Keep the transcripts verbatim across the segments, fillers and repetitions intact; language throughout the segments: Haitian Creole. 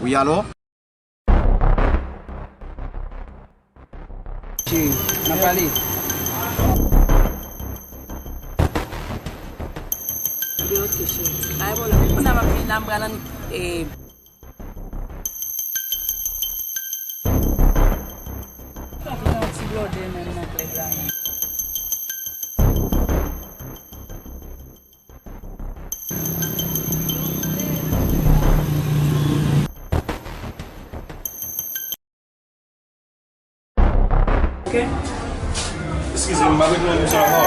Wi, alo? Cheri, n ap pale. Ebyen, oke, cheri. Pa gen pwoblèm. Kounye a m ap vin la, m pral annik, e, yon ti blòdè menm nan klèb la menm. Ok. Eskize m, m pa rekonèt misye ankò.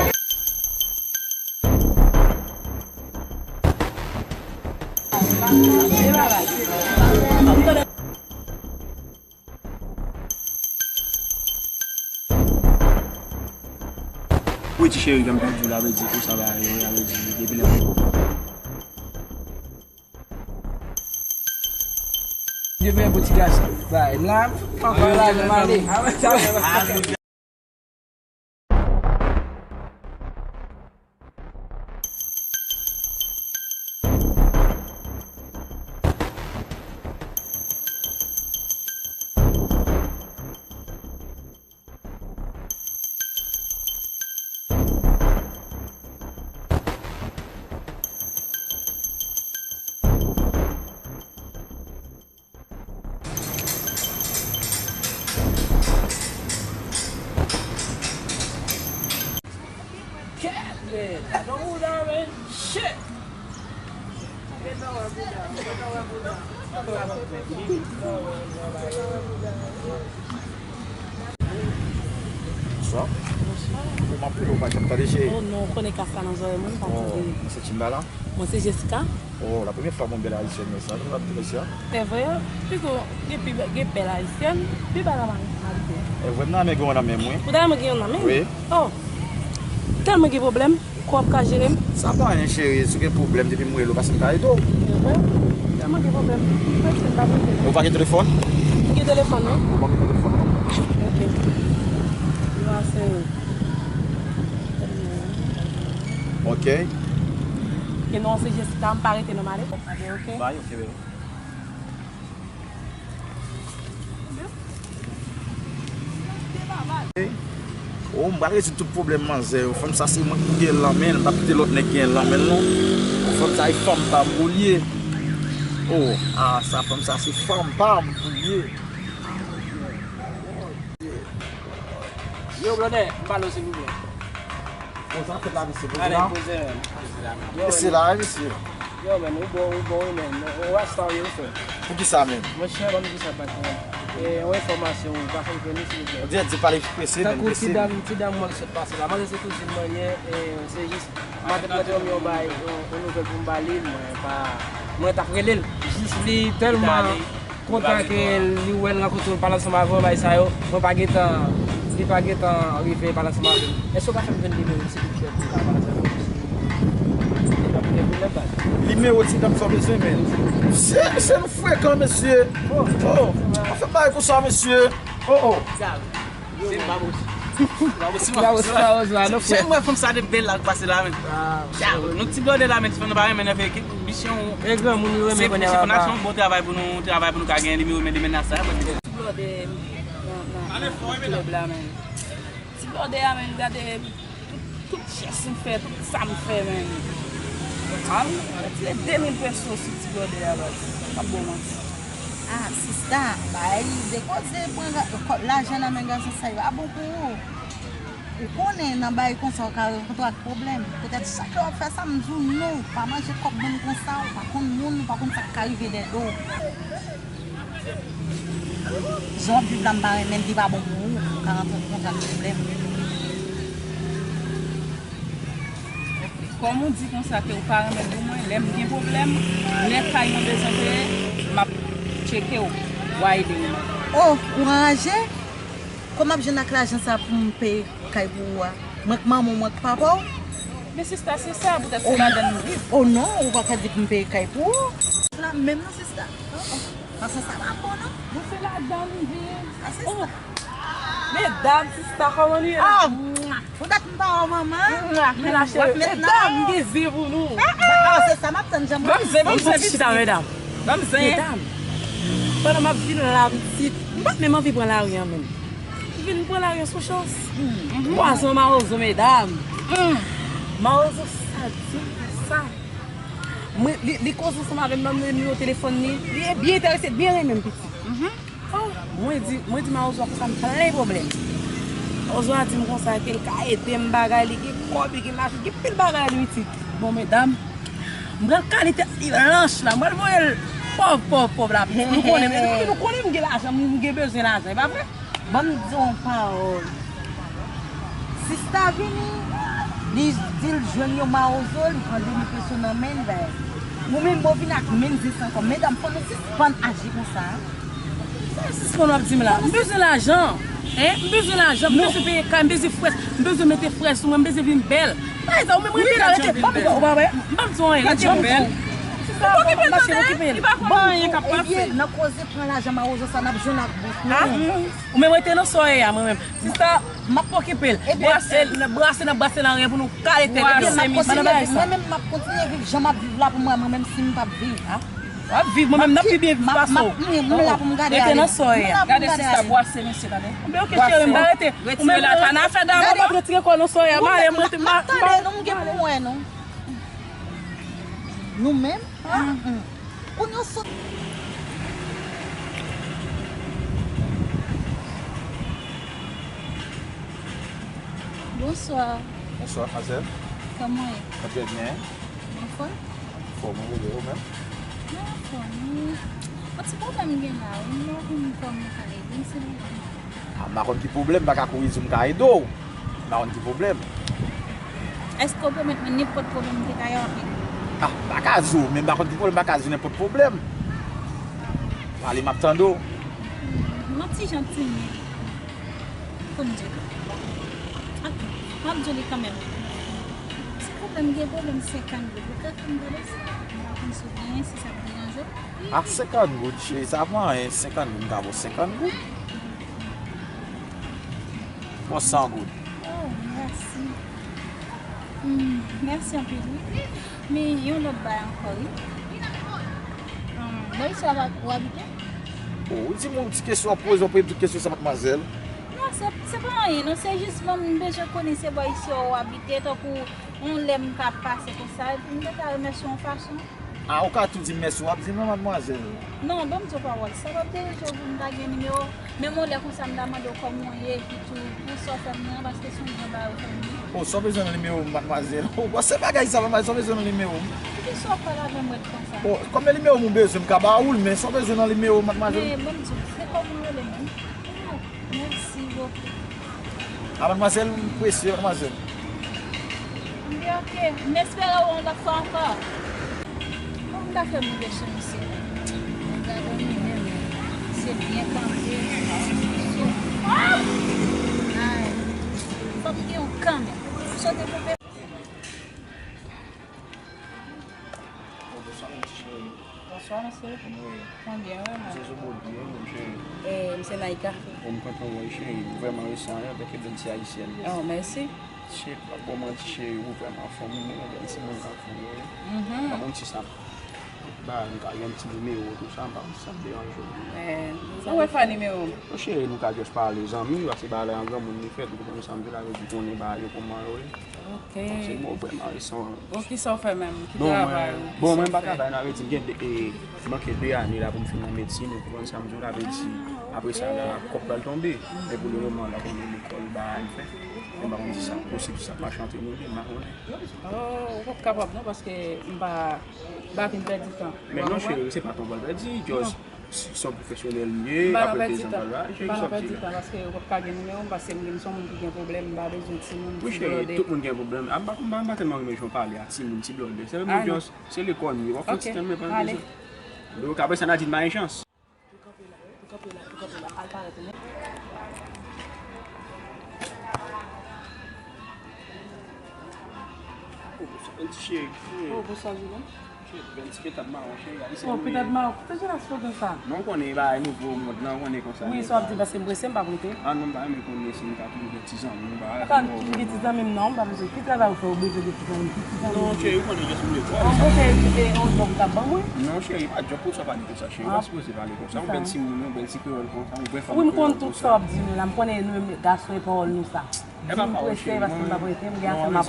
Wi, ti cheri, jan m t ap di w la, vle di, konsa bagay yo ye, vle di, depi lè. Depi lè pou ti gason, bay, la, ankò la, nou ale. Kèt, men. Gadon bouda, men. Shit. Bonswa. Bonswa. Kòman w ap rele, ou pa janm tande, cheri? Oh non, ou konnen kas la nan zòrèy mwen, m pa tande. Oh, se Timba la? Mwen se Jessica. Oh, la premyè fwa m wè yon bèl ayisyèn konsa. Kòman w ap di mesye a? E vre, pito gen pi bè-, gen bèl ayisyèn, pi bèl nan Ayiti. E vre, m nan men gen yon nan men mwen. Ou ta renmen gen yon nan men? Wi. Oh, tèlman gen pwoblèm, kou ap ka jere m. Sa pa anyen, cheri, si w gen pwoblèm, depi m rele w, pase m ka ede w. E vre, tèlman gen pwoblèm. Mwen se m pa prese non. Ou pa gen telefòn? M gen telefòn, wi. Ou ban m nimewo telefòn ou? Ok. Zero a senk. Ok. Ke non se Jessica, m pa rete non, m ale. Ok, ok. Bay, ok, bebe. Oh, m pral rezoud tout pwoblèm manzè yo. Fanm sa se mwen ki pou gen l nan men l, m p ap kite lòt nèg gen l nan men l non. Oh, fanm sa e fanm pa m pou l ye. Oh, ah, sa fanm sa se fanm pa m pou l ye. Yo, brother, m pale w silvouplè. Bon, sa fèt la, mesye. Poze la. Poze la, mesye. Yo, men, ou bon, ou bon, wi, men. Ou rasta, wi, ou fè. Poukisa menm? Monchè, ban m di sa, patnè. E, yon enfòmasyon, ou ka fè m konnen, silvouplè. Ou di, di pale prese, men prese. Tankou ti dam, ti dam mwen ki sot pase la. Manzè se kouzin mwen ye, e, se jis, madanm mwen te ban m yon bay, yon, yon nouvèl pou m ba li, mwen pa, mwen t ap rele l. Jis li tèlman kontan ke li wè l rankontre w, pale ansanm avè w, bagay sa yo, mwen pa gentan, li pa gentan rive pale ansanm avè m. Èske w ka fè m jwenn nimewo l, silvouplè, pou m ka pale ansanm avè l? Li pa pou gen pwoblèm, baz. Nimewo ti dam sa w bezwen, men. Se, se nou frekan, mesye. Oh, oh. Pa fè bagay konsa, mesye. Oh, oh. Se pa posib. Se pa posib, pa posib, pa posib, pa posib. Jan m wè fanm sa depi lè l pase la, men. Dyaw, nou ti blòdè la, men ti fanm nan pa renmen nève, ki biche yon. E granmoun yo renmen konnen papa. Se fon aksyon, bon travay pou nou, travay pou nou ka genyen nimewo, men demen nan sa, bon. Ti blòdè nan, nan, nan klèb la, men. Ti blòdè a, men, gade. Tout, tout chès m fè, tout sa m fè, men. Al, retire de mil peso sou ti blòdè a, baz. M ap ba w manti. Ah, sista, bay de koze, pran ga-, kò-, lajan nan men gason sa yo, a bon pou ou. Ou konnen nan bagay konsa, ou ka rankontre ak pwoblèm. Petèt chak lè w ap fè sa, m di w non, pa manje kòb moun konsa, ou pa konn moun, ou pa konn sa k ka rive dèyè do w. Jan w ap viv la, m pa renmen l, li pa bon pou ou, ou ka rantre nan kontak pwoblèm. Kòm ou di konsa ke ou pa renmen l pou mwen, lè m gen pwoblèm, lè kay mwen bezwen peye, m ap tcheke w, w a ede m. Oh, ou anraje? Kòman m ap jwenn ak lajan sa pou m peye kay pou ou a? Mwen k manman w, mwen k papa w? Men sista, se sa, poutèt se ladan n viv. Oh non, ou pa ka di pou m peye kay pou ou. La menm non, sista. Oh, oh. Paske sa pa bon, non. Bon, se ladan n viv. Oh. Medam, sista, kòman nou ye la? Ah, poutèt m pa wè w, manman. Mwa, men la, cheri. Medam, m gen zen pou nou. Ah, ah, se sa m ap tann, jan mwen. Ban m zen, ban m zen, chita, medam. Ban m zen. Medam. Pandan m ap vin la, pitit, m pa t menm anvi pran lari an menm. M vin pran lari an sou chans. Pwazon mawozo, medam. Mawozo sadik sa. Mwen, li, li koze ansanm avè m, ban m nimewo telefòn li. Li byen enterese, byen renmen m, pitit. Oh, mwen di, mwen di mawozo a konsa m plen pwoblèm. Mawozo a di m konsa ke l ka ede m bagay, li gen kòb, li gen machin, gen pil bagay li pitit. Bon, medam, m pral kale tèt li lanch la, m pral voye l pòv, pòv, pòv la. Nou konnen, nou konnen m gen lajan, m gen bezwen lajan, e pa vre? Ban m di w yon pawòl. Sista vini, li di l jwenn yon mawozo, li pran de mil peso nan men l, bay. Ou menm, ou vin ak menm zis ankò. Medam, fò nou sispann aji konsa. Sa sispann w ap di m la? M bezwen lajan. Hein? M bezwen lajan. M bezwen peye kay, m bezwen frèch. M bezwen mete frèch sou mwen, m bezwen vin bèl. Bagay sa, ou menm rete la, rete. M p ap di w anyen, rete pou ou. Ou pa okipe l, tande. Li pa konn anyen k ap pase. Ebyen, nan koze pran lajan mawozo sa, n ap jwenn ak bòs nou. Ou menm rete nan sa w ye a, mwen menm. Sista, m ap okipe l. Brase, brase, n ap brase nan ren pou nou kale tèt yo. Ebyen, m ap kontinye viv. Mwen menm, m ap kontinye viv jan m ap viv la pou mwen, mwen menm si m p ap viv. W ap viv, mwen menm, n ap pi byen viv pase w. M la pou m gade ale. Rete nan sa w ye a. Gade sista, bwase mesye, tande. Bwase. Oke, cheri, m pa rete. Retire la, pa nan afè dam. Ou pa retire kò w nan sa w ye a. M ale, m rete, m pa, m pa. Tande, nou, m gen pou mwen, non. Nou menm? Kounye w sot. Bonswa. Bonswa, madmwazèl. Kòman w ye? Mwen trè byen. Ou anfòm? Anfòm, wi, ou menm? Mwen anfòm, wi. Yon ti pwoblèm m gen la, wi. M pa konn kòman w ka ede m, silvouplè. A, m pa konn ki pwoblèm, m pa ka kouri di w m ka ede w. M pa konn ki pwoblèm. Èske w pèmèt mwen nenpòt pwoblèm m te ka yo ap ede w? A, m pa ka di w, men m pa konn ki pwoblèm, m pa ka di w nenpòt pwoblèm. Pale, m ap tande w. M yon ti jan timid. Pou m di w. Oke, m ap di w li kanmenm. Silvouplè, m gen pwoblèm senkant goud. Ou ka fè m gade sa? M pa konn si w genyen, si sa ap deranje w. A, senkant goud, cheri, sa pa anyen. Senkant goud, m ka ba w senkant goud. Bon, san goud. Oh, mèsi. Hmm, mèsi anpil, wi. Men, yon lòt bagay ankò, wi. Hmm, bò isi a ou abite? Oh, ou di m yon ti kesyon, w ap poze, w ap poze m tout kesyon sa, madmwazèl. Non, se, se pa anyen, non. Se jis, bon, m bezwen konnen se bò isi a ou abite, tankou yon lè m ka pase konsa, epi m te ka remèsye w yon fason. A, ou ka tou di m mèsi, w ap di m non, madmwazèl. Non, ban m di w pawòl. Sa p ap deranje w pou m ta gen nimewo w? Menm yon lè konsa, m ta mande w kòman w ye, epi tou, pou sa w fè m nan, paske se yon gran bagay ou fè m nan. O, sa w bezwen nan nimewo m, madmwazèl? O, bon, se bagay sa, madmwazèl, sa w bezwen nan nimewo m? Poukisa w ap pale avè m rèd konsa? O, konbyen nimewo m ou bezwen, m ka ba ou l, men sa w bezwen nan nimewo m, madmwazèl? Men, ban m di w, se kòman w rele menm? Mèsi bokou. A, madmwazèl, m presye, madmwazèl. Ebyen, oke. M espere w yon lòt fwa ankò. Kòman m ta fè m rive sou misye? Gade misye menm. Misye byen kanpe. Ay. Fò m gen yon kanmenm. Sote koupe. Bonswa, mon ti cheri. Bonswa, mesye. Kòman w ye? Mwen byen, wi, mwen. Misye Zobodye, mon cheri. E, misye Naika. Bon, m kontan wè w, cheri. Ou vrèman resan, antanke bèl ti ayisyèn. Oh, mèsi. Cheri, pa ba w manti, cheri, ou vrèman anfòm, wi, bèl timoun k anfòm, wi. Mhm. Pa konn si sa, ba, m ka gen ti nimewo, tou sa, m pa konn si sa ap deranje w. Eh, ou wè fè nimewo m? O, cheri, nou ka just pale zanmi, paske bagay la an granmoun li fèt, ou konprann sa m di w la, yo di konnen bagay yo kòman yo ye. Ok. Bon, se mwen vrèman resan. Bon, kisa w fè menm? Ki travay ou? Bon, mwen pa travay nan, vle di, m gen de, e, manke de ane la pou m fin nan medsin, ou konprann sa m di w la, vle di, apre sa la, kòb pral tonbe. Men pou le moman la, pou lekòl, bagay m fè. Men m pa konn si sa posib, si sa ap mache antre nou de, m pa konnen. Oh, ou p ap kapab non, paske m pa, m pa vin pèdi tan. Men non, cheri, se pa tan w pral pèdi, just, se yon pwofesyonèl m ye, apre de zan m pral la, cheri, sa w di la. M pa nan pèdi tan, paske ou p ap ka gen nimewo m, paske m, m se yon moun ki gen pwoblèm, m pa bezwen timoun, ti blòdè. Wi, cheri, tout moun gen pwoblèm. A, m pa, m pa, m pa tèlman renmen jan w pale a timoun, ti blòdè. Se menm jan, se lekòl m ye, w ap fè yon ti tan, men pa bezwen. Donk, apre sa, n a di m pa gen chans. Ou kanpe la, ou kanpe la, al parèt ou menm. Oh, bonswa, ti cheri. Oh, bonswa, Julian. Bèl ti petad mawon, cheri, a, se... Oh, petad mawon. Kote Jonas fè konsa? Non, ou konnen, e bagay nouvo mòd lan, ou konnen konsa. Wi, sa w ap di, paske m prese, m p ap rete. Ah non, m pa renmen konnen si m ka toujou gen ti zanmi, m pa... Apa toujou gen ti zanmi m, non, m pa bezwen. Ki travay ou fè, ou bezwen gen ti zanmi, ki ti zanmi? Non, cheri, ou konnen jès m lekòl. An bon, se, e, yon djòb ou t ap ban mwen? Non, cheri, pa djòb pou sa pale konsa, cheri. Ah. Ou pa sipoze pale konsa. Yon bèl timoun, yon bèl ti kreyòl konsa, yon bèl fanm kreyòl konsa. Wi, m konn tout sa w ap di nou la. M konnen nou menm gason e pawòl nou sa. E pa pawòl, cheri. Mwen, non, m di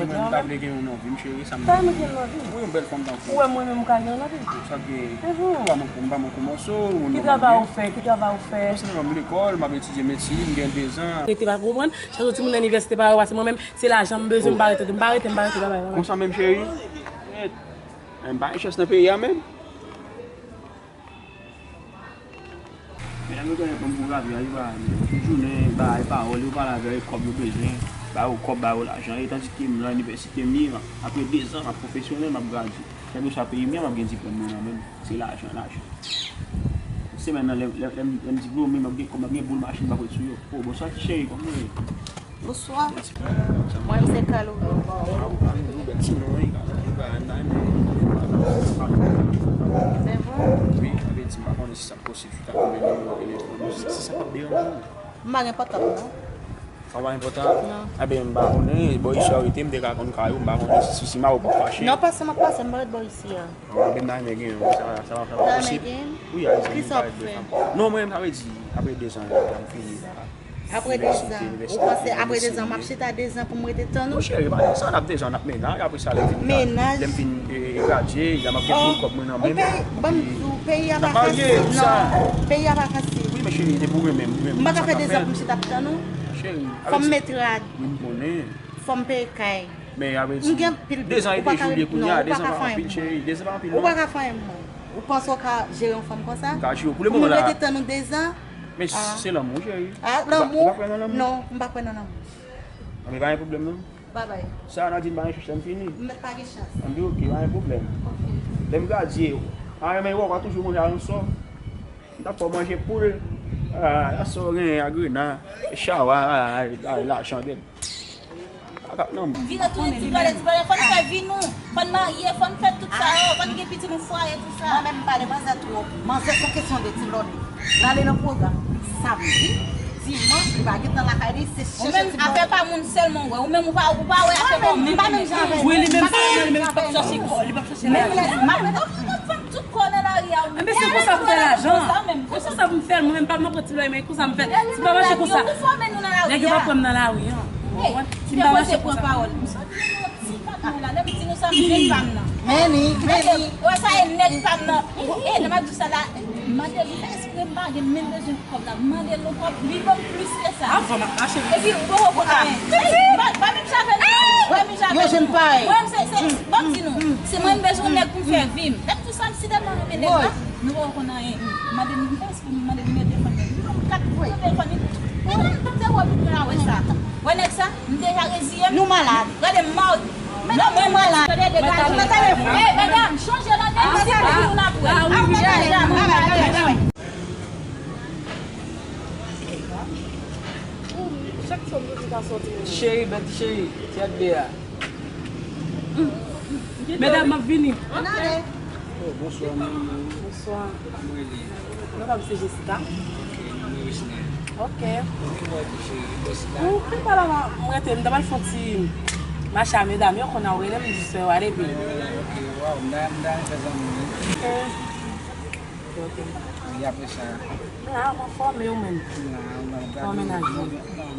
mwen m ta vle gen youn nan vi m, cheri, sa m... Sa m gen nan vi m? Wi, yon bèl fanm tankou ou. Ou wè mwen menm, m ka gen youn nan vi m? Sa gen, m pa manke, m pa manke mòso, moun nan. Ki travay ou fè? Ki travay ou fè? Mwen se nan lekòl, m ap etidye medsin, m gen dezan. Rete pa konprann, chak jou timoun nan inivèsite pa yo, pase mwen menm, se lajan m bezwen, m pa rete, m pa rete, m pa rete, babay, babay. Konsa menm, cheri? Mèt. M pa gen chans nan peyi a menm. Medam yo genlè pran m pou ravi a, yo pa, tout jounen, ba yo pawòl, yo pale avè yo, kòb yo bezwen, ba yo kòb, ba yo lajan, e tandike m nan inivèsite m ye, apre dezan, m ap pwofesyonèl, m ap gradye. Kèlkeswa peyi m ye, m ap gen diplòm mwen nan men m, se lajan, lajan. Semèn nan, lè, lè, lè m, lè m diplome, m ap gen kòb, m ap gen boul machin, m ap ret sou yo. O, bonswa ti cheri, kòman w ye? Bonswa. Mwen, m se Kalouro. Se vre? Wi, sa vle di, m pa konnen si sa posib, si ta konbyen nimewo telefòn ou, si, si sa p ap deranje w. M pa gen pòtab, non. Sa w pa gen pòtab? Non. Enben, m pa konnen, bò isi w rete, m te ka konn kay ou, m pa konnen si, si, si m a ou p ap fache. Non, pase, m ap pase, m pa ret bò isi a. Enben, m ta renmen gen yon, sa, sa, sa pa posib? Wi, a, ki sa w ap fè? Non, mwen, sa vle di, apre dezan, m fini la. Apre dezan, ou panse apre dezan, m ap chita dezan pou m rete tann ou? Mon cheri, pa dezan, n ap dezan, n ap mennaj, apre sa, lè m fin, lè m fin, e, gradye, lè m ap gen boul kòb mwen nan men m. Peyi, ban m di w, peyi a pa fasil, non. Peyi a pa fasil. Wi, men cheri, depi w renmen m, ou renmen m, sa k ap fèt. M pa ka fè dezan pou m chita ap tann ou. Cheri, fò m met rad. Wi, m konnen. Fò m peye kay. Men, sa vle di, dezan e de jou l ye kounye a, dezan pa anpil, cheri, dezan pa anpil, non. Ou pa ka fè anyen pou mwen. Ou panse w ka jere yon fanm konsa? M ka jere w pou le moman la. Pou nou rete tann nou dezan? Men se lanmou, cheri. Ah, lanmou? Ou pa, ou pa kwè nan lanmou? Non, m pa kwè nan lanmou. Anben, pa gen pwoblèm, non. Babay. Sa, Nadine, pa gen chans, m fini. M mèt pa gen chans. Anben, oke, pa gen pwoblèm. Oke. Lè m gradye, pa renmen wè, w a toujou manje alanso. M t ap fè w manje poul, ah, alanso, gen agrena, chawa, ah, ah, ah, la chandèl. Vire tounen ti vale, ti vale, fò n fè vi nou, fò n marye, fò n fè tout sa yo, fò n gen pitit, yon fwaye, tout sa. Mwen menm m pale manzè twòp. Manzè se kesyon de ti blòde. L ale nan pwogram samdi, dimanch, li pa gentan lakay li, se chèche ti blòde. Ou menm, afè pa moun sèlman w wè. Ou menm ou pa, ou pa wè afè pa w menm. Wi, li menm sèlman, li menm li p ap chèche kò, li p ap chèche lajan. Menm lè m ap met tout fanm, tout kò nan lari a. Enben, se konsa pou fè lajan. Se konsa pou m fè l, mwen menm pa m nan pran ti blòde, men konsa m fè. Si m pa mache konsa, nèg yo pa pran m nan lari an. Ou konprann? Si m pa mache konsa. Ti patnè la, lè m di nou sa, m jwenn pa m nan. Meni, meni. Wè sa e nèg pa m nan. E, lè m ap di sa la, mande l, fè espre m pa gen menm bezwen kòb la. Mande l yon kòb, li ban m plis ke sa. Avan m ap mache. Epi, m poko konn anyen. Pa, pa menm javel non. Pa menm javel non. Mwen, se, se, ban m di nou, se mwen m bezwen nèg pou m fè vi m. Lè m di sa, m si tèlman renmen nèg la, nou poko konn anyen. Mande l, m fè espre m mande nimewo telefòn mwen. Li ban m kat nimewo telefòn li. Li ban m zèwo pi mwen la wè sa. Wè nèg sa? M deja reziye m. Nou malad. Gade m mawon. Medam, nou malad. Tande, degaje. Tande, tande. Ey, medam, chanje lòt, ah, se pou nou n ap wè. Ah, wi, wi, wi. Chak sòm nou di ka sòti. Cheri, bèl ti cheri, ti adve a. Medam, m ap vini. Ann ale. Oh, bonswa, manmi. Bonswa. Kòman w rele? Non pa m se Jessica. Ok, non mwen Reginald. Ok. Ok, mwen Reginald. Ou fin pale avan m rete, m ta pral fè yon ti mache a medam yo, kounye a w rele m, m jis fè yo ale, epi. Ok, waw, m ta, m ta renmen fè zanmi, wi. Ok. Ok, ok. E apre sa? La, m anfòm, e ou menm? La, m ap gade. Kòman mennaj ou? Bon,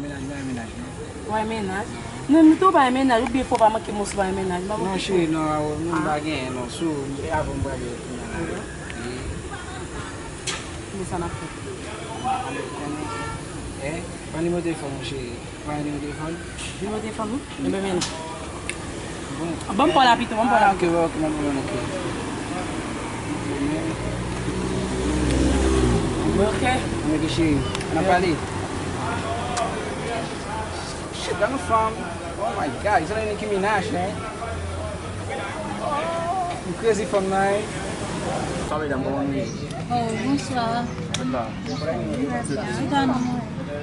mennaj mwen, mennaj mwen. Ou wè mennaj? Non, nou tou pa gen mennaj, oubyen fò pa manke m si w pa gen mennaj. Non, cheri, non, non, m pa genyen, non. Sou, e avan m prale kounye a la. Wi. Kòman sa n ap fè? Konnen. Eh, pran nimewo telefòn mwen, cheri. Pran nimewo telefòn. Nimewo telefòn ou? Enben, men. Bon. Ban m pa w la pito, ban m pa w la. Ah, ok, ok, ok, ok. Mwen ok. Mwen ok, cheri. N ap pale. Shit, gade yon fanm. Oh my God, se Nicki Minaj, man. M crazy fanm nan, eh. Sa medam, kòman nou ye? Oh, bonswa. Bonswa. Chita non mwen.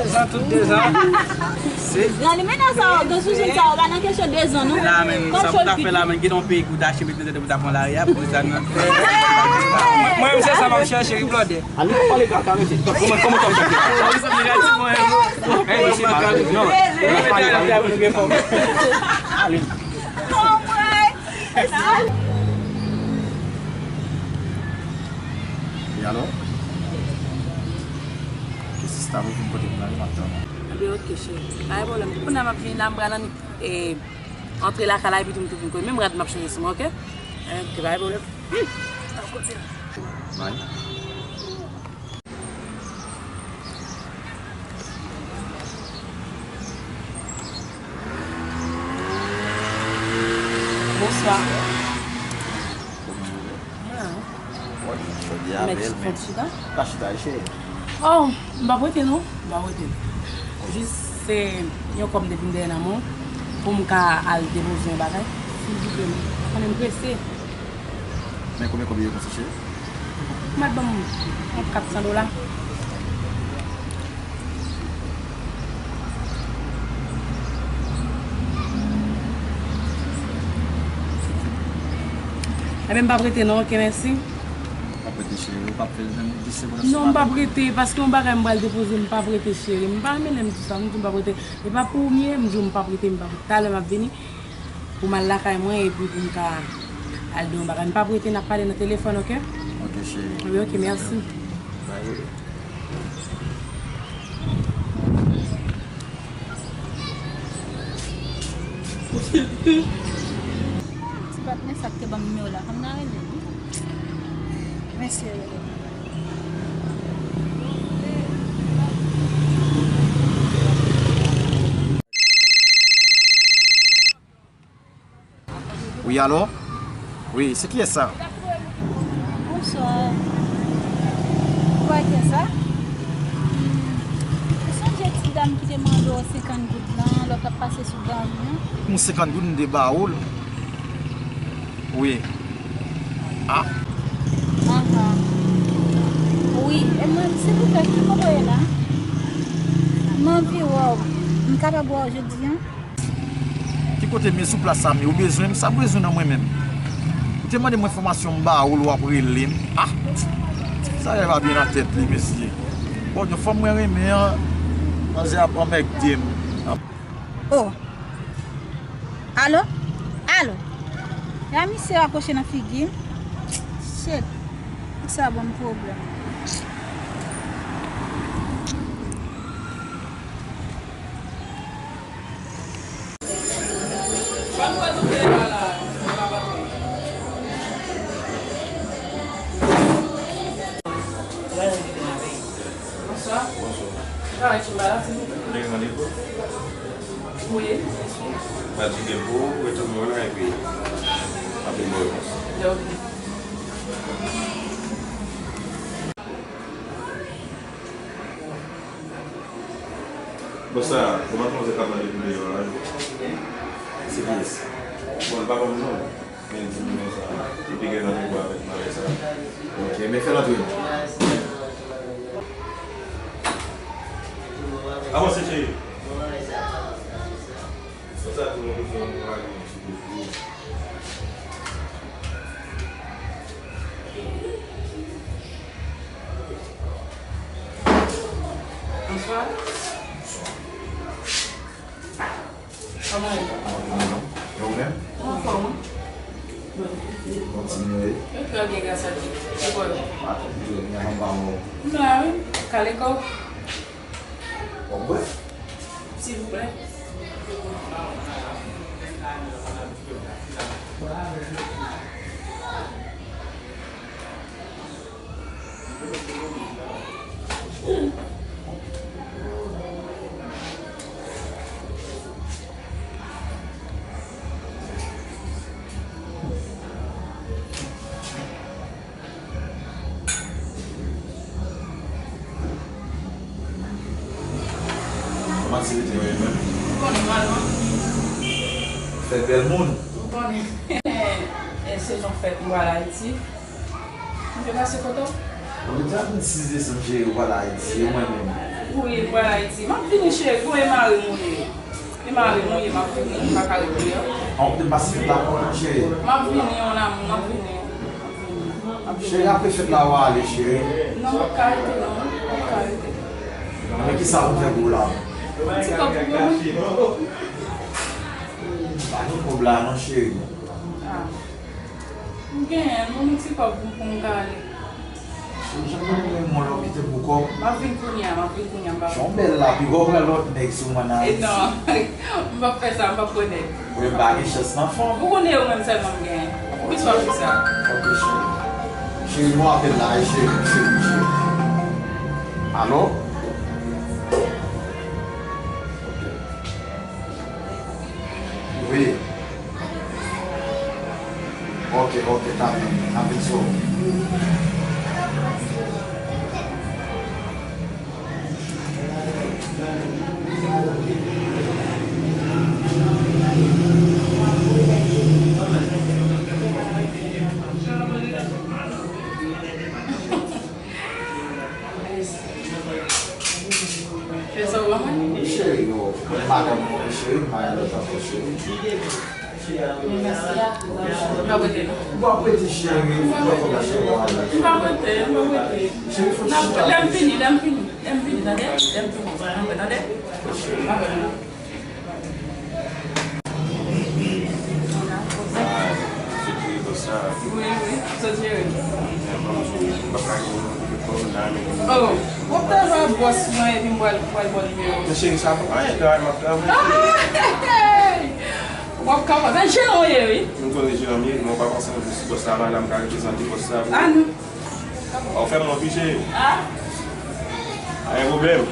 dezan, tout dezan. Gran limena sa, gran zouzoun sa, ou pa nan kesyon dezan, non. La, men, sa pou ta fè la, men, gen yon peyi pou ta achte, mete tèt pou ta pran lari a, pou sa nan. Mwen, mwen, se sa, m ap chèche, wi, blòdè. Ann pale kaka, mesye. Kòman, kòman, kòman, kòman? Ey, mesye, pa, non, non, pa, pa, ale. Wi, alo? Ke sista mwen vin pote m nan, li p ap tann. Ebyen, oke, cheri. Pa gen pwoblèm. Kounye a m ap vini la, m pral annik, e, antre lakay la, epi tou m tou vin kote. Menm rad m ap chanje sou mwen, oke? Ebyen, oke, pa gen pwoblèm. Hmm. Bye. Bonswa. Kòman ou ye? Mwen la. Wi, jodi a bèl, men. Mèt fon chita. Ka chita, cheri. Oh, m p ap rete non, m p ap rete. Jis se yon kòb m te vin dèyè nan men w pou m ka al depoze yon bagay. Silvouplè, m konnen m prese. Men konbyen kòb li ye konsa, cheri? Ou mèt ban m yon kat san dola. Ebyen, m p ap rete non, oke, mèsi. Ou p ap rete, cheri, ou p ap fè l menm dis segonn nan. Non, m p ap rete, paske yon bagay m pral depoze, m p ap rete, cheri. M pa renmen lè m di sa, m di m p ap rete. E pa pou ou m ye, m di w m p ap rete, m p ap rete. Talè m ap vini. Pou m al lakay mwen epi pou m ka al di yon bagay. M p ap rete, n ap pale nan telefòn, oke? Oke, cheri. Wi, oke, mèsi. Bye. Ti patnè sa k te ban m nimewo la, fò m ta rele l wi. Mèsi, rele. Wi, alo? Wi, se kiyès sa? Bonswa. Ou pa gen sa? Hmm. Ou sonje ti dam ki te mande w senkant goud lan, lè w t ap pase sou gang nan? Yon senkant goud m te ba ou l. Wi. A. Aha. Wi, e mwen, silvouplè, ki kote w ye la? M anvi wè w. M kapab wè w jodi a? Ki kote m ye sou plas sa m ye? Ou bezwen m? Sa w bezwen nan mwen menm? Ou te mande m enfòmasyon, m ba ou l, w ap rele m. Ah! Sa nèg la pa byen nan tèt li, mesye. Bon, yon fanm mwen renmen an, manzè ap anmègde m. Oh! Alo? Alo? Ya misye rakwoche nan figi m. Shit. Sa ban m pwoblèm. Bonswa. Bonswa. Ou gen randevou? Wi. Fatige pou ou, retounen w la epi apre m ba w repons. Ok. Bon, sa, kòman manzè k ap mande pou deyò a? Se kiyès? Bon, l pa ban m non. Men l di m konsa, li pi gen randevou avèk malè sa. Ok, men fè l antre non. Avanse, cheri. Konsa, tou moun bezwen yon bagay. Kòman e? E ou menm? Anfòm, wi. Kontinye. Yo trè byen, gras a Dye. E bò yo? Atò, yo gen anba ou. M la, wi. Kale kò w. W ap bwè? Silvouplè. Kòman ti rete yo menm? Ou konnen m al, non? Fèt bèl moun. Ou konnen. E sezon fèt, m pral Ayiti. M te pase kote w? Ou te a vennsis desanm, cheri, ou pral Ayiti, e mwen menm? Wi, m pral Ayiti. M ap vini, cheri, gon e mari m ou ye. E mari m ou ye, m ap vini, m pa ka rete an. An, ou te pase fèt la pou mwen, cheri? M ap vini, mon amour, m ap vini. M ap vini. M ap vini. Cheri, apre fèt la, w a ale, cheri? Non, m p ap ka rete, non. M p ap ka rete. Men kisa pou m fè pou ou la? Yon ti kòb pou mwen. Pa gen kòb la, non, cheri. Ah. M genyen, m gon ti kòb pou m, pou m ka ale. Cheri, jan mwen renmen w lè w kite m pou kòb. M ap vin kounye a, m ap vin kounye a, m pa. Jan w bèl la, piga w pran lòt nèg sou mwen nan Ayiti. E non, m p ap fè sa, m p ap pran nèg. Ou menm pa gen chans nan fanm. Ou konnen yo menm sèlman m genyen. Poukisa w ap di sa? Ok, cheri. Cheri, m ap apèl la, cheri, cheri, cheri. Alo? Ok. Wi. Ok, ok, ta byen. N ap vin sou ou. Fè sa w ban mwen? Cheri, yo, madanm mwen, cheri, m pa gen lòt ankò, cheri. Mèsi a. M pa prete non. Ou pa prete, cheri, ou pa prete, cheri. M pa prete, m pa prete. Cheri, fò chita. Lè m vini, lè m vini, lè m vini, tande? Lè m vini, tande? M pa prete non. Ah, se ki bòs sa? Wi, wi, sot jere. Oh, w ap travay bòs mwen epi m pral, pral ba w nimewo. Men cheri, sa pa anyen, travay m ap travay. W ap kapab. Se jeran w ye, wi. M konnen jeran m ye, men w pa panse non, si bòs la pa la, m ka reprezante bòs la pou ou. Ah, non. Ou fè m anvi, cheri. Ah. Pa gen pwoblèm.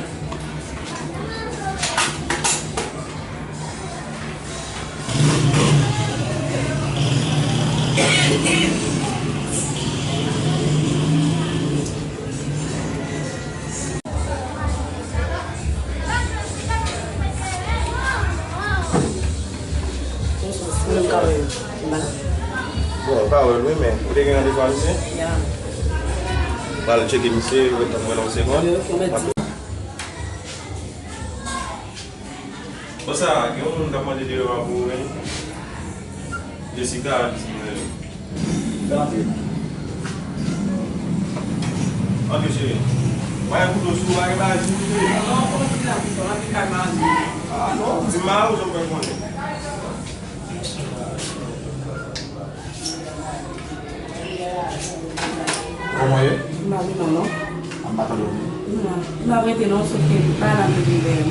Bon, pawòl wi, men ou te gen randevou a misye? Ya. Pral tcheke misye, ret tann mwen nan yon segonn. Ok, ok, mèsi. Bon, sa, gen yon moun k ap mande deyò a pou ou, wi. Jessica, di mwen. Fè antre. Antre, cheri. Pa gen kouto sou ou, pa gen bagay sou ou, cheri. Non, non, kòman di la, kouto, antre kay mari. Ah, non, di mari ou, jan mwen konnen. Kòman ye? M pa gen non, non. An pa tande w. Non, m pa prete non, sòf ke pa la m te vin dèyè m.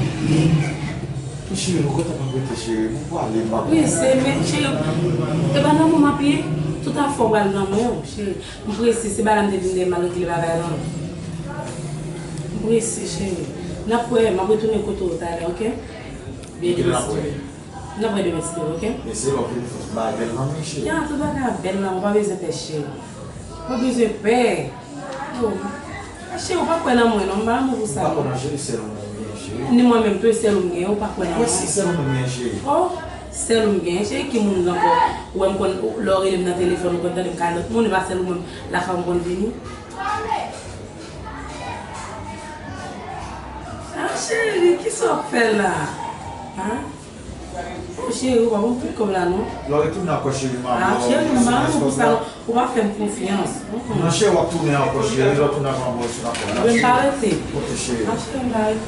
Men cheri, ou gentan pa prete, cheri. Pou pale, m pa prete. Wi, se, men cheri, e pa nan men w m ap ye. Tout afè w pral nan men w, cheri. M prese, se pa la m te vin dèyè m al regle bagay lan. M prese, cheri. N ap wè, m ap retounen kote w talè, oke? Byen demen si Dye vle. N ap wè demen si Dye vle, oke? Mesye, w ap vin fè bagay bèl nan men, cheri. Ya, tout bagay ap bèl nan men, ou pa bezwen pè, cheri. Ou pa bezwen pè. Oh. A, cheri, ou pa kwè nan mwen, non, m pa renmen pou sa, non. Ou pa kwè nan cheri, sèl ou menm gen, cheri. Ni mwen menm tou, e sèl ou m gen, ou pa kwè nan mwen. Mwen si sèl ou menm gen, cheri. Oh, sèl ou m gen, cheri, ki moun ankò? Ou wè m konn, lè w rele m nan telefòn, ou konn tande m kay lòt moun, e pa sèl ou menm lakay ou m konn vini. Ah, cheri, kisa w ap fè la? Ah? Oh, cheri, ou pa bon tout kòb la, non? Lè w retounen ankò, cheri, m ap ba w ti espans la. Ah, cheri, m pa renmen pou sa, non. Ou pa fè m konfyans. Mm-mm. Non, cheri, w ap tounen ankò, cheri. Lè w tounen ankò, m ap ba w ti espans la. Mwen pa rete. Ok, cheri. Ah, cheri, m pa rete.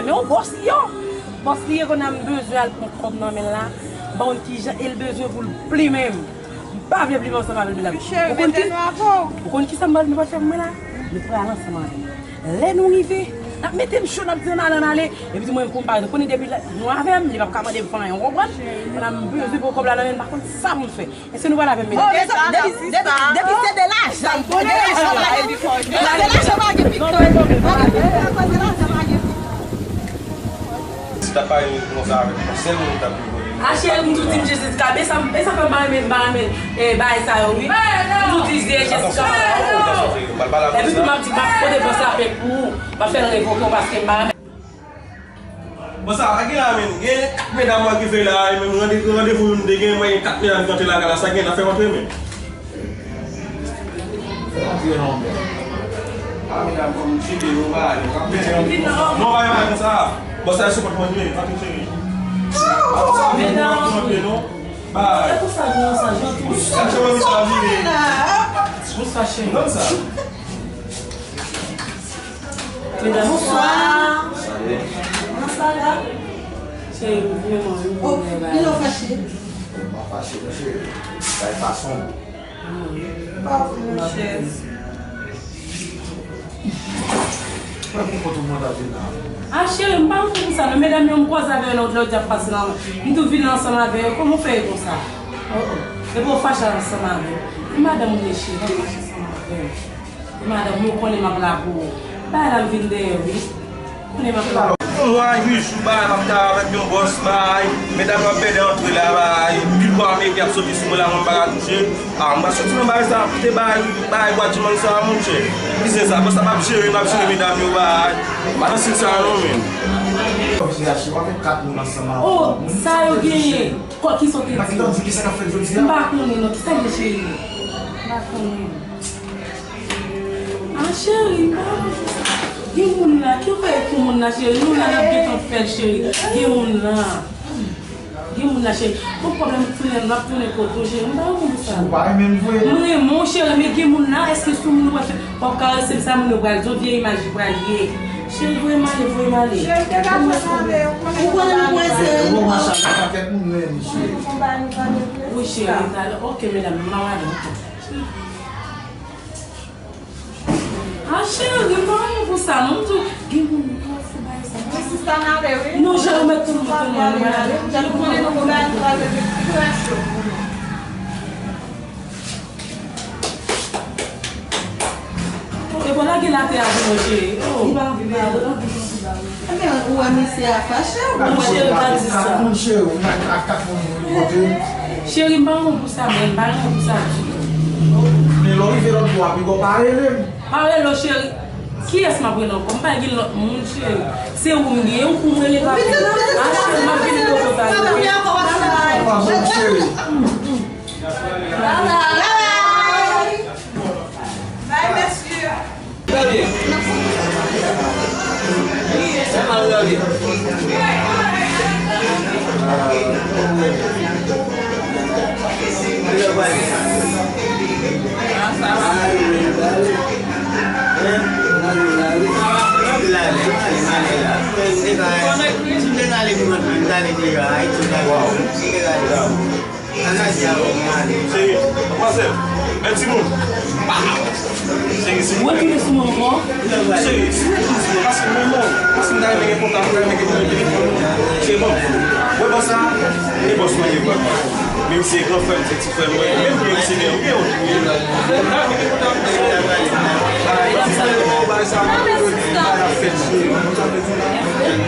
bagay. Men yon bòs li ye. Bòs li ye, kounye a m bezwen al pran kòb nan men l la. M pa konn kijan e l bezwen pou l plimen m. M pa vle plimen ansanm avè l, medam. Ou konn ki, ou konn kisa m pral, nou pral fè pou mwen la? Nou pral ansanm avè l. Lè nou rive, n ap mete m cho, n ap di ann ale, ann ale. Epi di mwen pou m pa rete. Konnen depi la, nou avè m, li p ap ka mande m fè anyen, ou konprann? Kounye a m bezwen pran kòb la nan men l, m pa konn sa pou m fè. Èske nou pral avè m, medam? Depi, depi, depi se de lajan. Se de lajan pa gen pi fò. Se de lajan pa gen pi fò. Pa gen pi fò, akoz de lajan pa gen pi fò. Si t ap pale konsa avèk yon sèl moun, t ap vin kote m. A cheri, m tou di m Jessica, e sa, e sa fè m pa renmen, m pa renmen, eh, bagay sa yo, wi. M tou di se Jessica. Epi tou m ap di, m ap pote bòs la plent pou ou, m ap fè l revoke w paske m pa renmen. Bon, sa pa gen la menm. Gen kat medam mwen ki fè la, e menm rande-, randevou nou te gen, mwen gen kat medam ki antre lakay la, sa gen nan fè antre menm. Fè antre non, bro. A medam, kòm m chite, nou pa ale, w ap mete yon. Non, pa gen bagay konsa. Bon, sa se kòt mwen, antre cheri. Sa w ap antre non. Bay. E pou sa, non, sa, jan tou. Sa, se mwen ki sa vire. Bon, sa, cheri. Non, sa. Medam, bonswa. Salut. Kòman sa va? Cheri, m vrèman, m vrèman. Oh, li lè w fache? M pa fache, non, cheri. Bay fason. M pa vle, monchè. Mwen pou kont ou mwen ta vin la. A, cheri, m pa renmen konsa, non. Medam yo, m koze avè yo, lòt lè yo di ap pase la. M tou vin ansanm avè yo. Kòman w fè yo konsa? Oh, oh. Epi w fache ansanm avè yo. E madanm ou ye, cheri, w fache ansanm avè yo. Madanm, ou konnen m ap la pou ou. Bagay la m vin dèyè w, wi. Konnen m ap la pou ou. Yon mwa, uit jou, bagay, m ap travay avèk yon bòs, bagay. Medam yo ap pede antre la, bagay. Pil bwa ameriken ap soti sou mwen la, mwen m pa ka touche. A, m pa soti nan bagay sa, koute bagay, bagay bwa dimanch sa, monchè. Biznis sa, bòs la p ap jere, m ap jere medam yo, bagay. M pa nan stil sa non, menm. Ou avèk kat moun ansanm avè w. Oh, sa yo genyen. Kò ki sote di. M pa konnen non, kisa gen cheri? M pa konnen. A cheri, m pa gen moun la. Ki fè pou moun la, cheri? Nou la, n ap gentan fè l, cheri. Gen moun la. Gen moun la, cheri. Bon, pwoblèm tounen, n ap tounen kote w, cheri. M pa renmen sa. Ou pa renmen m vre? M renmen w, cheri, men gen moun la, èske sou moun ou pral fè, w ap karese m sa, moun yo pral di w, vye imaj li pral ye. Cheri, voye m ale, voye m ale. Cheri, te ka fè sa, men ou konnen. Ou konnen m prese. Ou wè machan nan pakèt moun menm, cheri. Wi, cheri, talè. Ok, medam, m a ale. A cheri, m pa renmen pou sa, non, m tou, gen moun ki ap fè bagay sa. Ti sista n ale, wi. Non, cheri, ou mèt tou, nou tou, nou ale. Ou konnen nou bagay nou pral rete trè cho. E bon, lage l atè a pou mwen, cheri. Oh. Li pa anvi pale. Ebyen, ou wè misye a fache, ou wè. Monchè, pa di sa. Kat moun cheri, ou nan ak kat moun pou li pote. Cheri, m pa renmen pou sa, men m pa renmen pou sa ditou. Men lè w rive lòt bò a, piga w pa rele m. Pa rele w, cheri. Kiyès m ap rele ankò? M pa gen lòt moun, cheri. Se ou m gen, ou pou m rele pa pou. A, cheri, m ap vin kote w talè. Cheri. Bye bye. Bye, mesye. Gade. Sa mal gade. Cheri, pase. Men timoun. Cheri, silvouplè. Ou retounen sou mwen ankò? Cheri, silvouplè, pase mwen non. Pase m ta renmen gen kontak, m ta renmen gen nimewo telefòn ou. Cheri, bon. Wè bòs la, e bòs mwen ye, bòs. Misye gran frè m, se ti frè mwen. Menm ke misye gen yon pye, yon pye.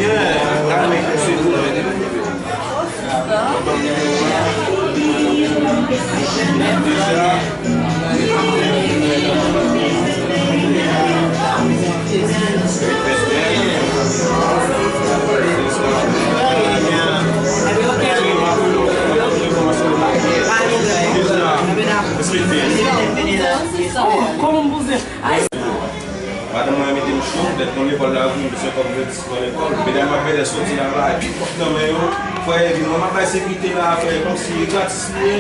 Yeah, I make it. Madanm mwen mete m cho, lè m konn lekòl la, wi, m bezwen kòb pou mete ti pran lekòl. Medam ap bèlè soti laba, epi kòb nan men yo. Frè, epi mwen, m ap bay sekirite la, frè, kòmsi gratis li ye.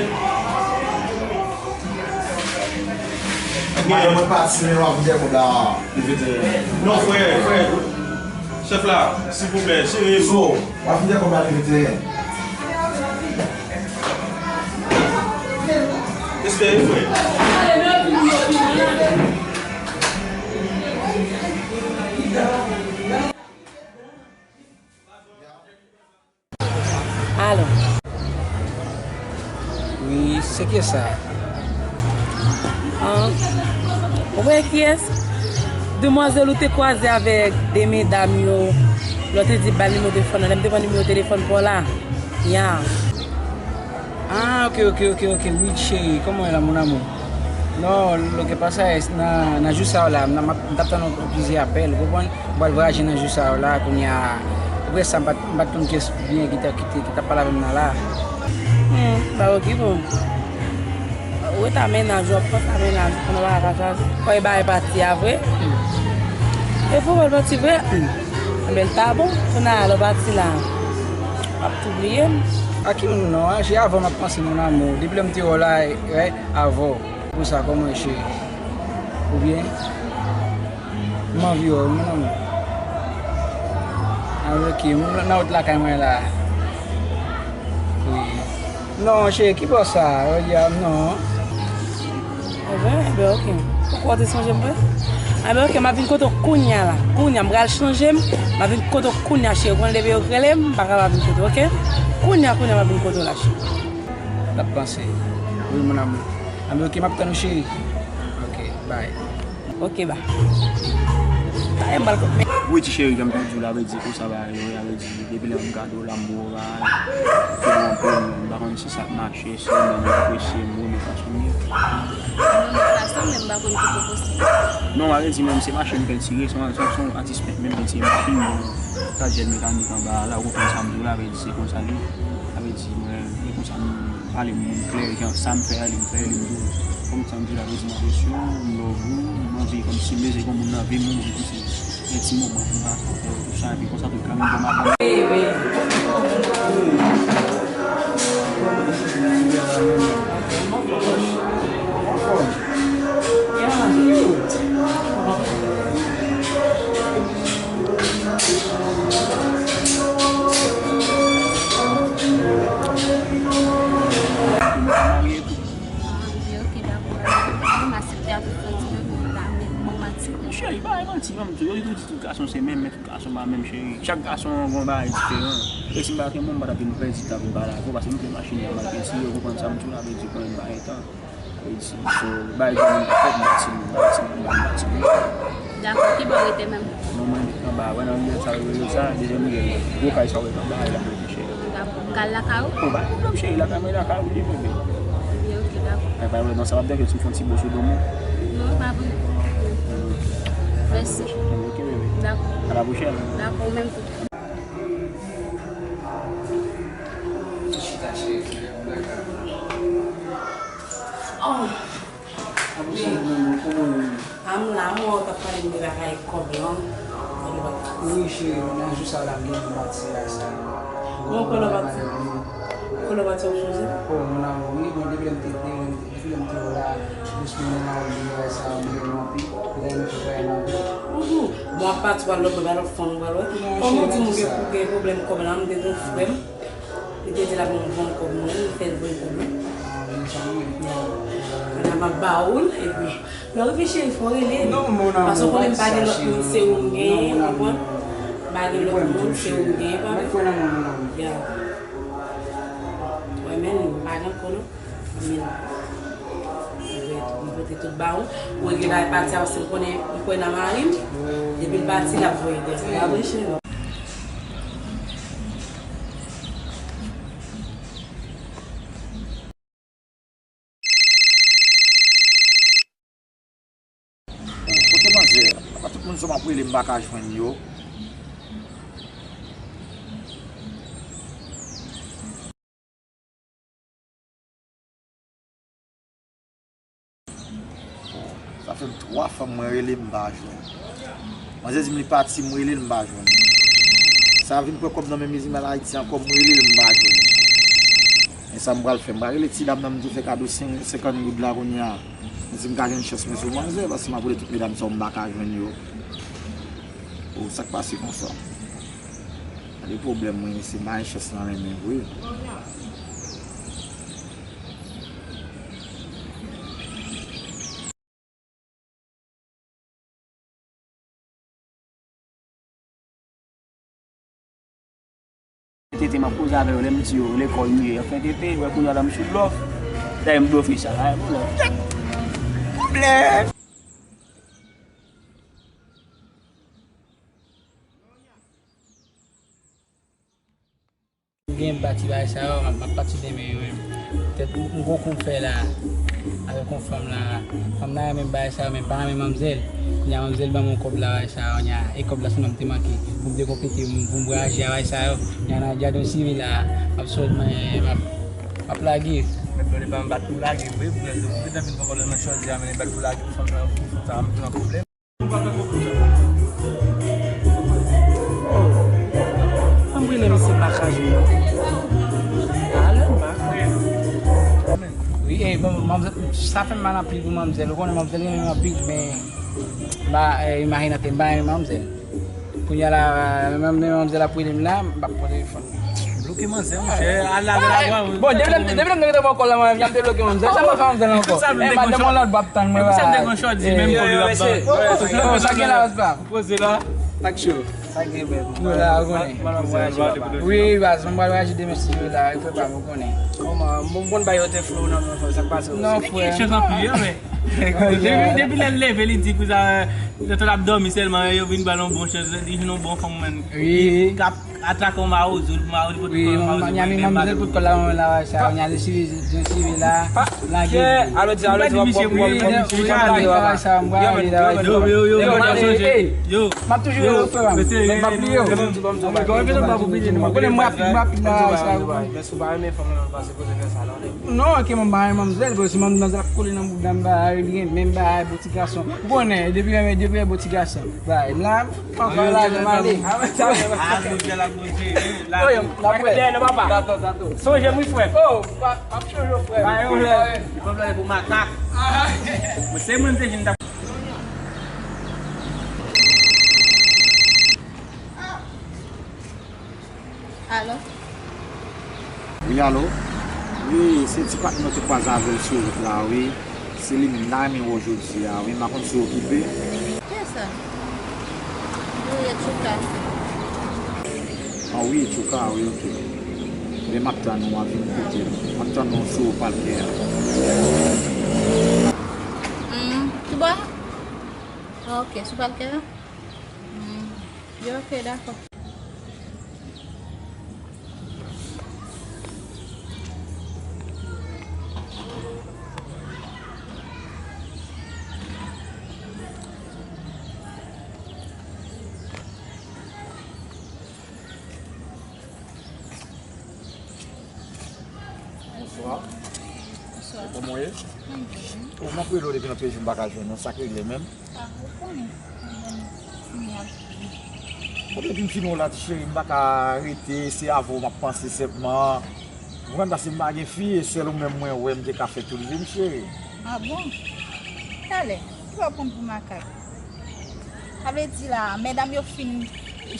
Madanm mwen pati, men w ap vin kòb la. Non, frè, frè. Chèf la, silvouplè, cheri. So, w ap vin kòb la, li vin. Espere, frè. Alo. Wi, se kiyès sa? An, ou konnen kiyès? Demwazèl ou te kwaze avèk de medam yo. Lè w te di ba l nimewo telefòn nan, lè m te pran nimewo telefòn pa w la. Ya. Ah, ok, ok, ok, ok. Wi, cheri, kòman w ye la, mon amour? Non, lo que pasa es, nan, nan jou sa yo la, m, m, m t ap tann yon, yon plizyè apèl, ou konprann? M pral vwayaje nan jou sa yo la, kounye a, ou wè sa, m pa t, m pa t konn kiyès byen ki t, ki te, ki t ap pale avè m nan la. Hmm, ba okipe w. Ou ret a mennaj ou, w ap panse a mennaj ou, pandan w ap vwayaje, bagay pati a vre. Hmm. E pou w pati vre? Hmm. Enben, l ta bon, kounye a lè w pati la, w ap tou bliye m. A ki moun non? A, se avè w m ap panse, mon amour. Depi lè m te wè w la, wè, avè w. Pou sa, kòman w ye, cheri? Ou byen? M anvi wè w, mon amour. A, ok, m nan wout lakay mwen la. Wi. Non, cheri, ki bò sa? Rodiam, non. Enben, enben, ok. Poukò w te sonje m vre? Enben, ok, m ap vin kote w kounye a la. Kounye a, m pral chanje m. M ap vin kote w kounye a, cheri. Ou konn depi yo rele m, m pa kapab vin kote w, ok? Kounye a, kounye a, m ap vin kote w la, cheri. L ap panse. Wi, mon amour. Enben, ok, m ap tann ou, cheri. Ok, bye. Ok, ba. Talè m pral kote. Wi, ti cheri, jan m te di w la, vle di konsa bagay yo ye, vle di, depi lè m gade w la, m wè w bagay. Ou fè m anpil, m pa konn si sa ap mache, si ou menm ou apresye m, ou renmen fason m ye. Mwen renmen fason m ye, m pa konn ki pwopozisyon. Non, vle di menm se machin m pentire, se yon, se yon, se yon atis pent menm pentire machin, bon, sa jèn mekanik anba a la, ou konprann sa m di w la, vle di se konsa l ye. Sa vle di mwen, e konsa m pale moun klè, jan sa m fè a, li m fè, li m di w. Kòm sa m di w la, vle di m apresye w, m love ou, m anvi kòmsi m bezwen gon moun nan vi m, ou menm kòmsi gen ti moman pou m pase avè w, tou sa, epi konsa tout la menm jan madanm. Cheri, pa manti non, yo di tout gason se menm, men tout gason pa menm, cheri. Chak gason gon bagay diferan. E si m pa t renmen w, m pa t ap vin pèdi tan vin pale avè w, paske m te machin nan, m al pentire, ou konprann sa m di w la, vle di konnen m pa gen tan. Vle di, so, bay granmoun pa fèt, m pa timoun, m pa timoun, m pa timoun. Dakò, ki bò w rete menm? Non, mwen anba, wè nan riyèl sa yo rele sa, dezyèm riyèl la. Gwo kay sa w wè anba, e la mwen rete, cheri. Dakò, m ka al lakay ou? O, pa pwoblèm, cheri, lakay mwen, lakay ou li, bebe. Ebyen, ok, dakò. Ay, pa pwoblèm, non, sa w ap dèke si w fè yon ti bo sou do m. Non, pa pwoblèm. Mèsi. Ok, bebe. Dakò. A la pwochèn. Dakò, ou menm tou. Chita, cheri, blaka. Oh. Ap chanje nan men w, kòman w ye? A m la, m wè w t ap pale m de bagay kòb lan. Wi, cheri, nan jou sa la, m gen yon pati a sa. Bon, kòlè pati. Kòlè pati w ap chanje? Oh, mon amour, wi, bon, depi lè m te, depi lè m te wè w la, jis mwen nan la, w di bagay sa, m renmen w anpil. Lè m te wè w nan. Mhm. Bon, w ap pati, w al lòt bò, bay lòt fanm, w al wè. Kòman w di m ou gen, ou gen pwoblèm kòb lan, m te di w frè m. Li te di l ap ban m kòb mwen, li fè l voye kòb mwen. Kounye a m ap ba ou l, epi lè w rive cheri, fò w rele. Paske w konnen m pa gen lòt moun, se ou m genyen, ou konprann? M pa gen lòt moun, se ou m genyen, pa vre? Ya. Wè, men nou pa gen kòb. Mwen pote tout ba ou. Ou regle bagay pati a, paske m konnen, m kwè nan mari m. Depi l pati, l ap voye tèt. L ap voye cheri. Kote manzè? Apa tout moun sa m ap rele m pa ka jwenn yo. Sa fè m twa fwa mwen rele m pa jwenn. Manzè di m li pati, m rele l m pa jwenn. Sa vin pran kòb nan men Mizimal Ayiti ankò, m rele l m pa jwenn. Men sa m pral fè, m pral rele ti dam nan m di fè kado sen- senkant goud la kounye a. M di m ka jwenn chans mwen sou manzè, paske m ap rele tout medam sa yo m pa ka jwenn yo. O, sa k pase konsa? Gade pwoblèm mwen, se bay chans nan renmen vre. Tete, m ap koze avè yo, lè m di yo lekòl m ye, yo fè tete, wè kounye a la m sou blòf. Dayè m blofe sa, ay, pwoblèm. Pwoblèm. M gen pati bagay sa yo, m ap, m ap pati demen yo menm. Petèt m, m gon kou m fè la, avèk yon fanm la. Fanm nan renmen bagay sa yo, men pa renmen manmzèl. Kounye a manmzèl ban m yon kòb la, bagay sa yo, kounye a, e kòb la sèlman m te manke. Pou m dekonplete, pou m, pou m vwayaje a bagay sa yo. Kounye a nan gade yon seri la, m ap sot, mwen, m ap, m ap lage. Mèt vle ban m bat pou lage, wi, pou lè, pou lè vin pran kòb la nan chòdi a, men bat pou lage, pou fanm nan, pou fanm sa, m pran pwoblèm. Ann rele misye pa ka jwe non. Talè m pa. Wi, e, bon, manmzèl, sa fè m mal anpil pou manmzèl. Ou konnen manmzèl renmen m anpil, men, ba, e, imajine tèt m pa renmen manmzèl. Kounye a la, men, men manmzèl ap rele m la, m p ap pran telefòn. Bloke manzè, monchè, al lave la bwa. Bon, depi lè, depi lè m te rete bò kò la, mwen, y ap debloke manzè. Sa mwen fè manzè ankò? Sa mwen te gon chòt. Depi sa m te gon chòt, di menm kòb yo ap ban. Bon, sa gen la, pa. Poze la. Tak cho. Sa gen, men. Nou la, ou konnen. Wi, baz, mwen pral raje demen si yo la, yo prepare, ou konnen. Kòman, mwen konn ba yo te flow nan men fò, sa k pase? Non, frè. Chans anpil, yo, men. Depi, depi lè l leve, li di kouza, lè l ap dòmi sèlman, yo vin ba l yon bon chans, li jwenn yon bon fanm, men. Wi. K ap Atake yon mawozo, mawozo pot kòl, mawozo. Wi, manzè pot kòl la, manzè la, sa, on a le suivi, je suivi la, la gueule. Alò di, alò di, w ap, w ap, w ap, w ap, w ap, w ap, sa, m pral ale la. Yo, yo, yo, yo, yo, yo, yo, m ap toujou yo, frè m. Men m ap li yo. Ou konnen m rapid, m rapid la, sa. Men si w pa renmen fanm nan, pase kote fè sa la. Non, ok, mwen pa renmen manmzèl, bro, si manmzèl ap kole nan bouda m, ba, li gen menm bagay, bon ti gason. Ou konnen, depi, depi, bon ti gason. Ba, m la, Anfè lajan m ale. Ah, Bondye, la Bondye. Oye, m ap wè. Dèyè nou, papa. Sonje m, wi, frè. Oh, pa, pa chonje, frè. Pa yon lè. Pwoblèm pou makak. Mwen se mwen te vin ta. Alo? Wi, alo? Wi, se ti patnè w te kwaze avè l sou wout la, wi. Se li menm, m ta renmen wè w jodi a, wi. M pa konn si w okipe. Kiyès sa? Wi, Etchouka. Ah, wi, Etchouka, wi, ok. Ebyen, m ap tann ou a vin kote m. M ap tann ou sou palkè a. Hmm, tout bon? Ah, ok, sou palkè a? Hmm. Yo, ok, dakò. Bonswa. Bonswa. Kòman w ye? Mwen byen. O, m ap rele w depi nan trèz jou m pa ka jwenn ou, sa k regle menm? Ah, ou konnen, mwen, mwen ap viv. Bon, depi m fin wè w la, ti cheri, m pa ka rete, se avè w m ap panse senpman. Ou konprann, paske m pa gen fi, e sèl ou menm mwen wè, m te ka fè tout vi m, cheri. Ah bon? Talè, ki w ap pran m pou makak? Sa vle di la, medam yo fin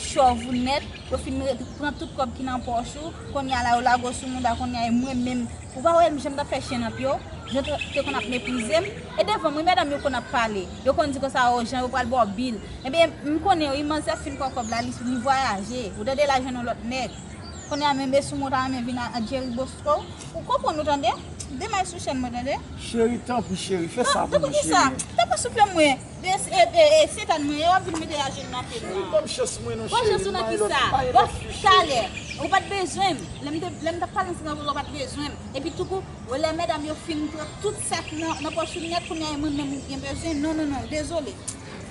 chòv ou nèt, yo fin re-, pran tout kòb ki nan pòch ou, kounye a la yo lage w sou mouda, kounye a e mwen menm, ou pa wè m jan m t ap fè chen nan pye w, jan te, te konn ap meprize m, e devan m, wi, medam yo konn ap pale, yo konn di konsa, o, jan yo pral ba w bil, ebyen, m konnen, wi, manzè fin pran kòb la, li, li vwayaje, ou tande, l al jwenn yon lòt nèg. Kounye a menm e sou mwen ta renmen vin a, a Jerry Bosco. Ou konprann ou tande? Demay sou chèn mwen tande. Cheri, tanpri cheri, fè sa pou mwen cheri. Tanpri souple mwen. De, e, e, e, Sentàn mwen, yo ap vin mete ajenou nan pye m nan. Cheri, ban m chans mwen non cheri. Pran chans ou nan kisa? Bon, talè, ou pa t bezwen m. Lè m te, lè m t ap pale ansanm avè w la, ou pa t bezwen m. Epi tou kou, lè medam yo fin pran tout sa k nan, nan pòch ou nèt, kounye a e mwen menm ou gen bezwen. Non, non, non, dezole.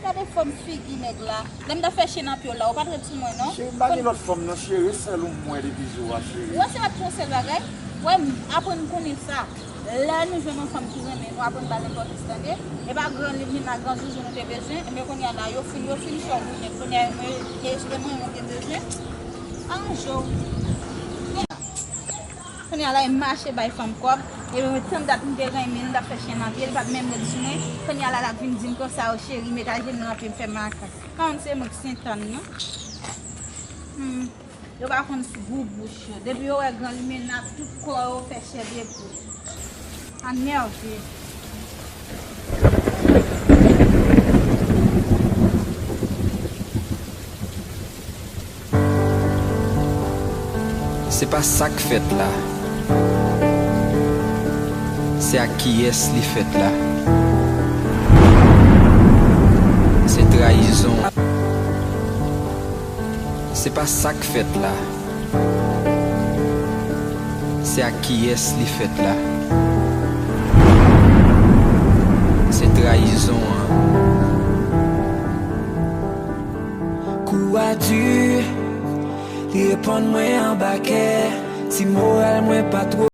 Gade fòm figi nèg la. Lè m t ap fè chen nan pye w la, ou pa t ret sou mwen non. Cheri, m pa gen lòt fanm non cheri, e sèl ou m wè depi jou a cheri. Ou wè se pa t yon sèl bagay. Wè m aprann konnen sa. Lè nou jwenn yon fanm ki renmen nou, aprann ba l enpòtans tande. E pa gran limena, gran joujou nou te bezwen. Ebyen kounye a la, yo fin, yo fin chòv ou nèt. Kounye a, e, e, e mwen, mwen gen bezwen. Aranje w. Kounye a la, e mache bay fanm kòb. Ebyen mwen tann dat m te renmen l, m t ap fè chen nan pye l, li pa t menm ret sou mwen. Kounye a la, l ap vin di m konsa, o cheri, met ajenou nan pye m fè makak. Kòm se mwen k Sentàn non. Hmm. Yo pa konn si gou bouch yo. Depi yo wè gran limena, tout kò yo fè chè de poul. Sa nève. Se pa sa k fèt la. Se ak kiyès li fèt la. Se trayizon. Se pa sa k fèt la. Se ak kiyès li fèt la. Se trayizon an. Kou a di, li reponn mwen anba kè. Si moral mwen pa twò